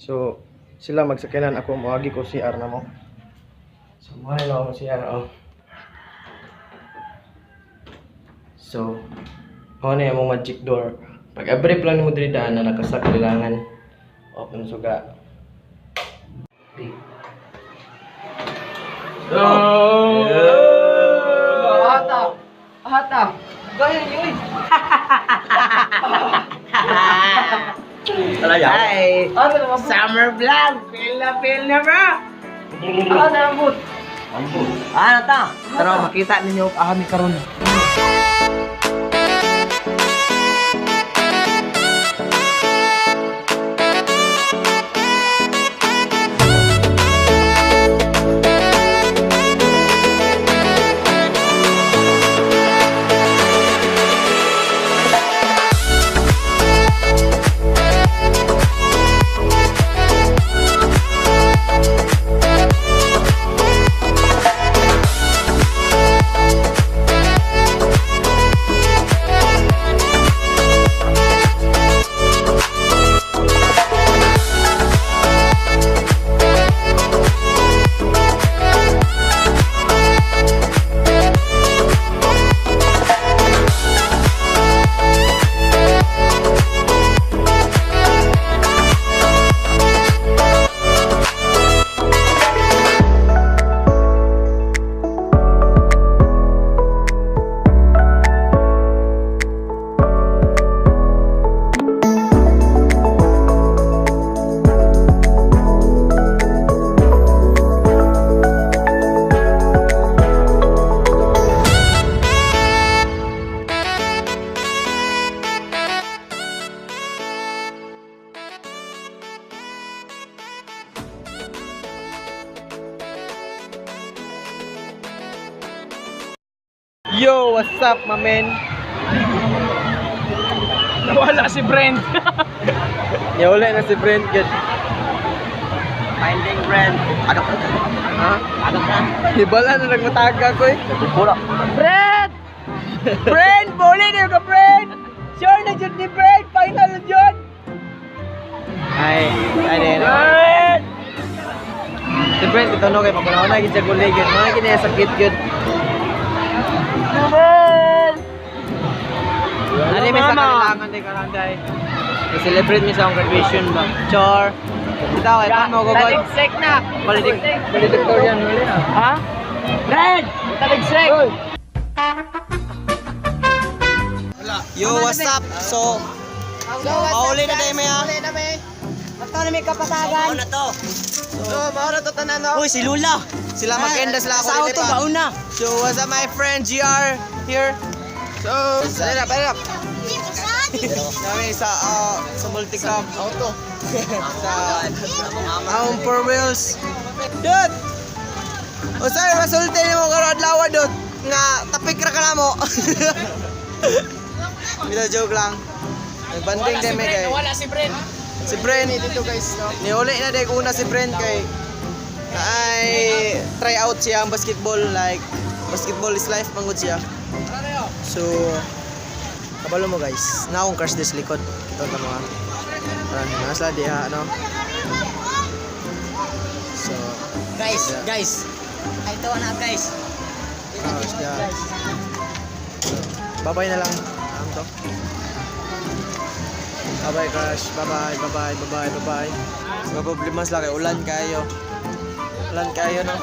So sila magsakyanan, ako moagi ko CR na mo. So mo na ako CR, oh. So mo na yung magic door. Pag abri lang nimo diri daan na nakasaklilangan. Open suga. So, Ata! Ata! Gaya niyo eh! Hi! Ano na mabut? Summer vlog! Feel na feel na bro! Ano na mabut? Ano ta? Tara, makita ninyo kami karon. Yo, what's up, my man? Nawala si Brent. Niwala na si Brent gud. Finding friend. Ano ka? Ha? Ano ka? Hibala na nagmataga ko eh. Pura. Brent! Brent! Buli niyo ka, Brent! Sure na jud ni Brent! Final na jud! Ay, ay, ay. Brent! Si Brent ito no kay pagkunaw na gid siya gulay gud. Mga gid niya sakit gud. Brent! Ano may sa kailangan day karon day. I-celebrate mi sa akong graduation ba. Char. Ito kay mo go god. Taligsek na! Valedictorian wala na. Ha? Brent! Taligsek! Yo, what's up? So, pauli na tayo maya. Ato na may kapatagan. Mauna to. So, mauna to tanan no. Uy, si Lula. Sila mag-end sila ako Sa dito auto pa. mauna. So, what's up, my friend GR here? So, dali na, dali na. Kami sa sa multicab auto. Sa ang four wheels. Dut. Usay masulti nimo karon adlaw, dut, nga tapik ra ka namo. Bitaw, joke lang. Nagbanding din may kay. Nawala si Brent! Si Bren dito guys, no. Niuli na dek una si Bren kay ay try out siya ang basketball, like basketball is life manggod siya. So kabalo mo guys, na akong crush this likod. Kita ta mga. Tara na sila diha no. So, Guys, Yeah. guys. Ay, ito na guys. Yeah. So, bye-bye na lang. Ang to. Bye-bye, crush. Bye-bye, bye-bye, bye-bye, bye-bye. Mga problema sila kay ulan kayo. Ulan kayo, no?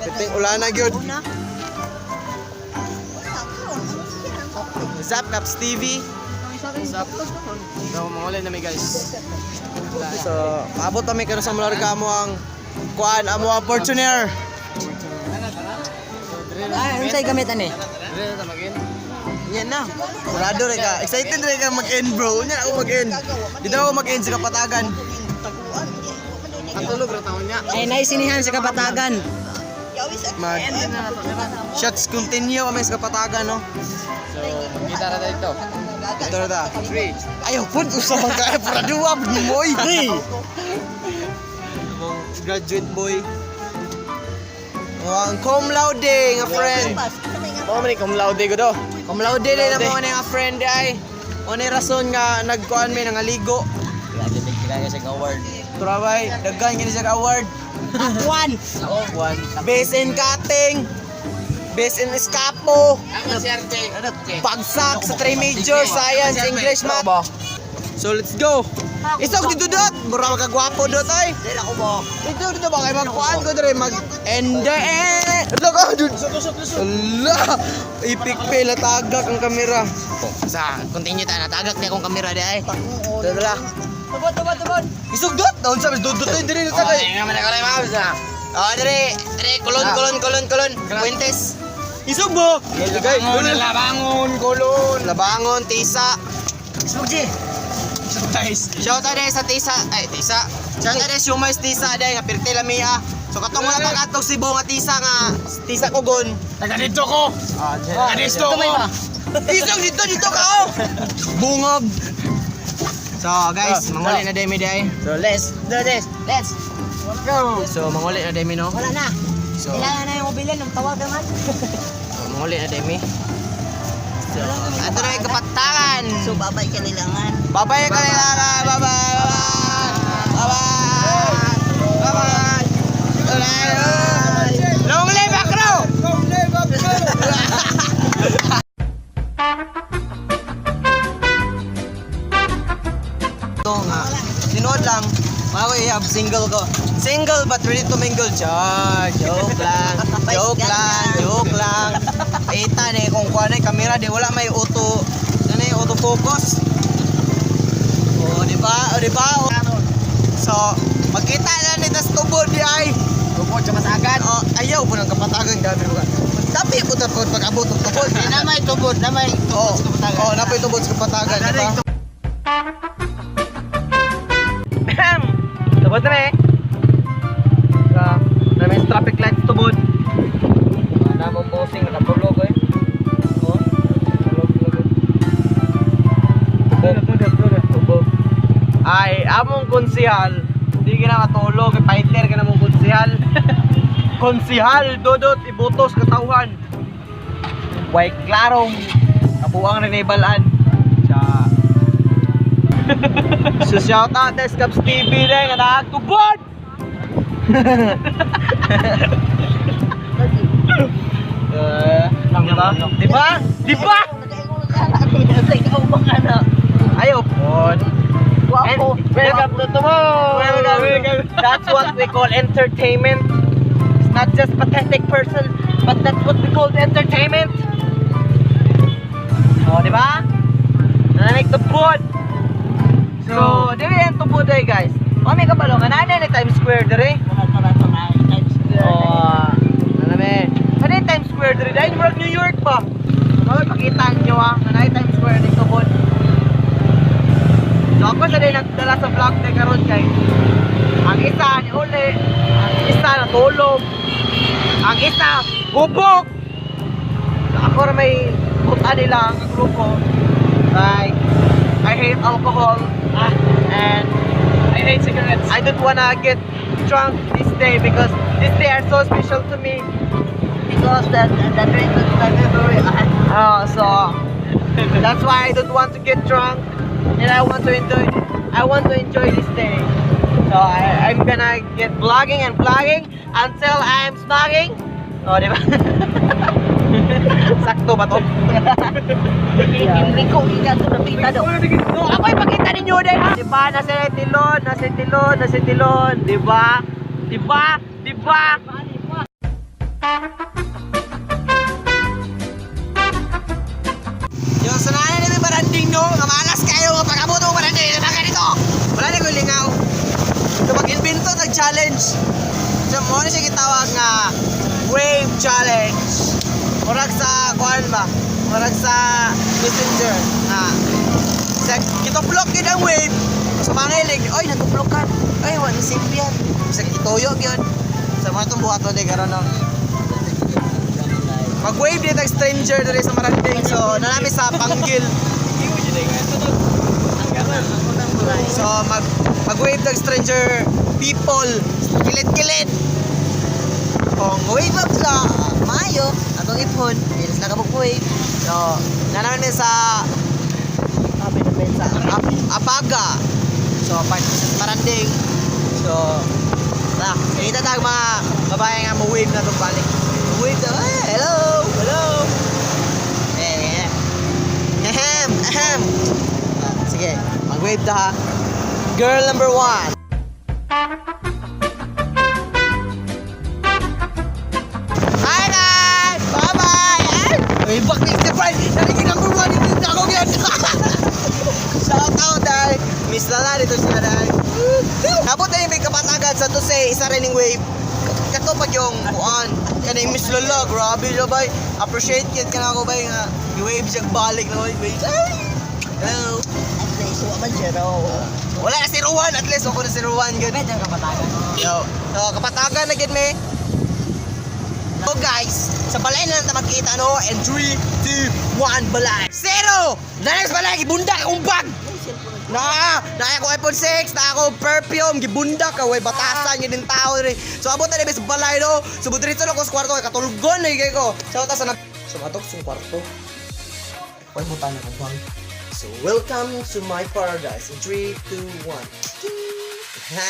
Piting ulan na gyud. What's up, Caps TV? What's up? So, mga na mi guys. So, paabot kami karon sa Malarga mo ang kuan amo ang Fortuner. Ay, ano sa'yo gamit ani? Yan na. Kurado rin ka. Excited rin ka mag-end, bro. Yan ako mag-end. Dito ako mag-end sa Kapatagan. Ang tulog ra taon niya. Ay, naisinihan sa kapatagan. Mag shots continue kami sa Kapatagan, no? So, magkita na tayo ito. Dito na ta. Ayaw pud usa man ka para duwa pud mo oy. Among graduate boy. Oh, ang cum laude nga friend. Mao man ni cum laude ko do. Cum laude din na mo nga friend ay. Mo ni rason nga nagkuan mi nangaligo. Kailangan siya award. Turaway, daghan kini siya award. One. One. Best in cutting. Best in escapo. Pagsak sa three major, science, English, math. So let's go. Isog dito dot. Mura magkagwapo dot ay. Dili ako mo. Dito dito ba kay magkuan ko dire mag ende eh. Look ah dud. Ala. Epic fail tagak ang kamera. Sa continue ta natagak ni akong kamera di ay. Tara. Tubod, tubod, tubod. Isog dot. Naon sa dot dot diri na kay. Oh, dire, dire kulon kulon kulon kulon. Puentes. Isog mo. Labangon, labangon, kulon. Labangon, tisa. Isog G. Shout out sa tisa, ay tisa. Shout out sa Shumais tisa day nga pirti lamia. So katong wala pang atog Cebu nga tisa nga tisa kugon. Taga dito ko. Taga dito ko. Isog dito dito ka oh. Bungog. So guys, manguli na day mi day. So let's do this. Let's Go. So manguli na day mi no. Wala na. So Kailangan na yung ubilin ng tawag naman. manguli na day mi. So, ato na yung kapatagan. So babay kanilangan. Bye-bye kailangan. Bye-bye. Bye-bye. Bye-bye. Bye-bye. Long live Akro! Long live Akro! Ito nga. Tinuod lang. Mga ko i-have single ko. Single but ready to mingle. Char, joke lang. Joke lang. Joke lang. Ita ni kung kuha na yung kamera di wala may auto. Ano yung autofocus? O, di ba? O, di ba? O. So, magkita na ni tas tubod di ay. Tubod sa masagan. O, ayaw po ng kapatagan. Grabe mo ka. Tapi po ta pag abot og tubod. Di na may tubod, na may Oo. tubod sa kapatagan. Oh, napay tubod sa kapatagan, di ba? Tubod na eh. Sa namin traffic lights tubod. Wala mong bossing nakatulog eh. Oh, tulog tulog. Tubog. Ay, among konsihal, hindi ka na matulog, fighter ka na mong konsihal. Konsihal, dodot, ibutos, katauhan. Way klarong kabuang rin ibalaan. Siya. So shout out to Scaps TV na nga nakatubod! Diba? Diba? Diba? Ayaw po. Guwapo. Welcome to Tubod! Welcome. That's what we call entertainment. It's not just pathetic person, but that's what we call entertainment. O, di ba? Nanamig tubod. So, diri ang tubod ay guys. O, may kabalo nga na ni Times Square diri. Oh, nanami. Ano yung Times Square diri? Dahil murag New York pa. So, pakita nyo ah, nanay Times Square dito tubod. So ako sa din nagdala sa vlog na karon kay ang isa ni uli, ang isa natulog, ang isa hubog. So ako ra may buta nila ang grupo. Like I hate alcohol and I hate cigarettes. I don't wanna get drunk this day because this day are so special to me. Because the drink is my memory. Oh, so that's why I don't want to get drunk and I want to enjoy this day. So I'm gonna get vlogging and vlogging until I'm snogging. Oh, di ba? Sakto ba to? Hindi ko ingat sa napita daw. No, ako ipakita ninyo din ha. Di ba? Nasa tilon, nasa tilon, nasa tilon, di ba? Di ba? Di ba? Yung sanayan namin baranding no, nga malas kayo nga pag-abot mo baranding, na ganito. Wala na ko lingaw. So mag-invento tag challenge. So mo na siya gitawag nga wave challenge. Murag sa kuan ba? Murag sa messenger nga sa kituplok yun ang wave. Sa mga ilig, oy natuplok ka. Ay, wala simple yan. Sa kituyo yun. Sa mga itong buhat mo karon no. Mag-wave din tag stranger diri sa Maranding. So, nanami sa Panggil. So, mag-wave tag stranger people. Kilit-kilit. Kung wave up sila, maayo. Atong ipon, hindi na sila kabuk-wave. So, nanamin mi sa Apaga. So, So, part sa Maranding. So, ta, kita tag mga babae nga mo wave na itong balik. Wave daw, eh, hello, hello. Eh, eh. Ahem, ahem. Ah, sige, mag-wave ta ha. Girl number one. Hi guys! Bye-bye! Ay! Ay, bakit si Brian? Nalagay number one, hindi na ako yan. Shout out dahil Miss Lala dito siya dahil. Nabot na yung may kapatagan sa to say isa rin yung wave. Kato pag yung kuan kaning Miss Lala, grabe siya bay. Appreciate kit ka na ako bay nga i-wave siya balik na wave. Ay! Hello. At least, wa man siya raw. Wala na si Ruan, at least ako na si Ruan gud. Medyo kapatagan. Yo. So kapatagan na gid me. So guys, sa balay na lang ta magkita no. And 3, 2, 1, balay. Zero! The next balay, gibundak akong bag! Na, na ako iPhone 6, na ako perfume, gibundak ka, way batasan yun din tao rin. So abot na rin sa balay no. So diretso na ko sa kwarto kay katulgon na kay ko. So ta sa na sumatok sa kwarto. Way butan na bag. So welcome to my paradise. In 3, 2, 1. Ha?